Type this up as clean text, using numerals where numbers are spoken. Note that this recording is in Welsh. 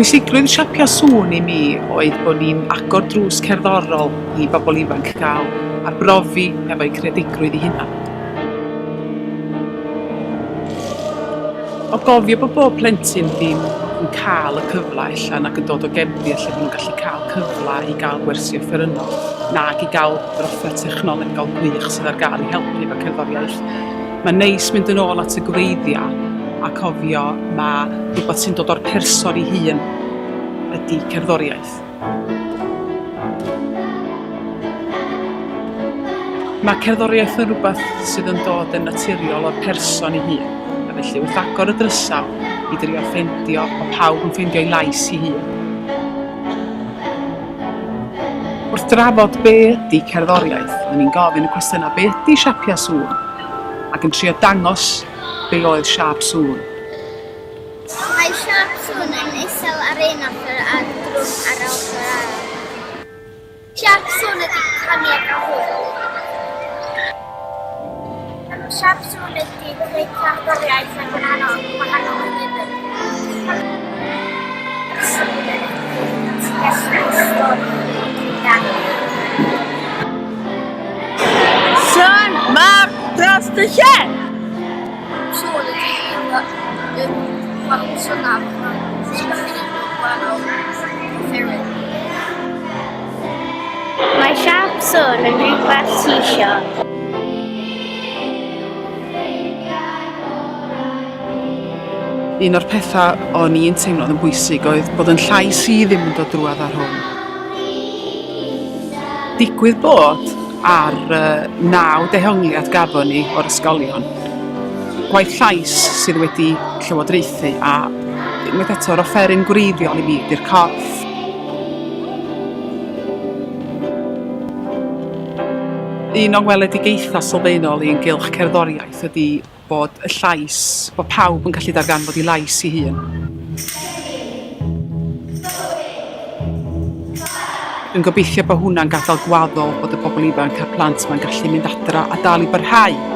Pwysigrwydd Siapiau Sŵn i mi oedd bod ni'n agor drws cerddorol i bobl ifanc gael arbrofi efo'u creadigrwydd eu hunan. O gofio bod bob plentyn ddim yn cael y cyfle ella nag yn dod o gefndir lle maen nhw'n gallu cael cyfle i gael gwersi offerynnol nag i gael yr offer technolegol gwych sydd ar gael i helpu efo cerddoriaeth. Mae'n neis mynd yn ôl at y gwreiddiau a cofio ma' rhywbeth sy'n dod o'r person ei hun ydy cerddoriaeth. Mae cerddoriaeth yn rhywbeth sydd yn dod yn naturiol o'r person ei hun, a felly wrth agor y drysau i drio ffeindio, mae pawb yn ffeindio ei lais ei hun. Wrth drafod be ydy cerddoriaeth, oedden ni'n gofyn y cwestiynau be ydy siapiau sŵn, ac yn trio dangos be oedd siâp sŵn. Mae siâp sŵn yn isel ar un ochr a drwm ar yr ochr arall. Siâp sŵn ydy canu a cael hwyl. Siâp sŵn ydy creu cerddoriaeth a gwahanol gwahanol rhythm. Sŵn ydy dechrau stori drwy ganu. Sŵn mawr dros y lle! Sŵn ydy yn gwahanol synau sy'n gallu gwneud nhw'n gwahanol offeryn. Mae siâp sŵn yn rhywbeth ti isio. Un o'r pethau o'n i'n teimlo oedd yn bwysig oedd bod yn llais i ddim yn dod drwadd ar hwn. Digwydd bod ar naw dehongliad gafon ni o'r ysgolion. Gwaith llais sydd wedi llywodraethu a unwaith eto'r offeryn gwreiddiol i mi ydy'r corff. Un o'n ngweledigaethau sylfaenol i ynghylch cerddoriaeth ydy bod y llais, bod pawb yn gallu darganfod ei lais ei hun. Dwi'n gobeithio bod hwnna'n gadael gwaddol bod y bobl ifanc a'r plant ma'n gallu mynd adra a dal i barhau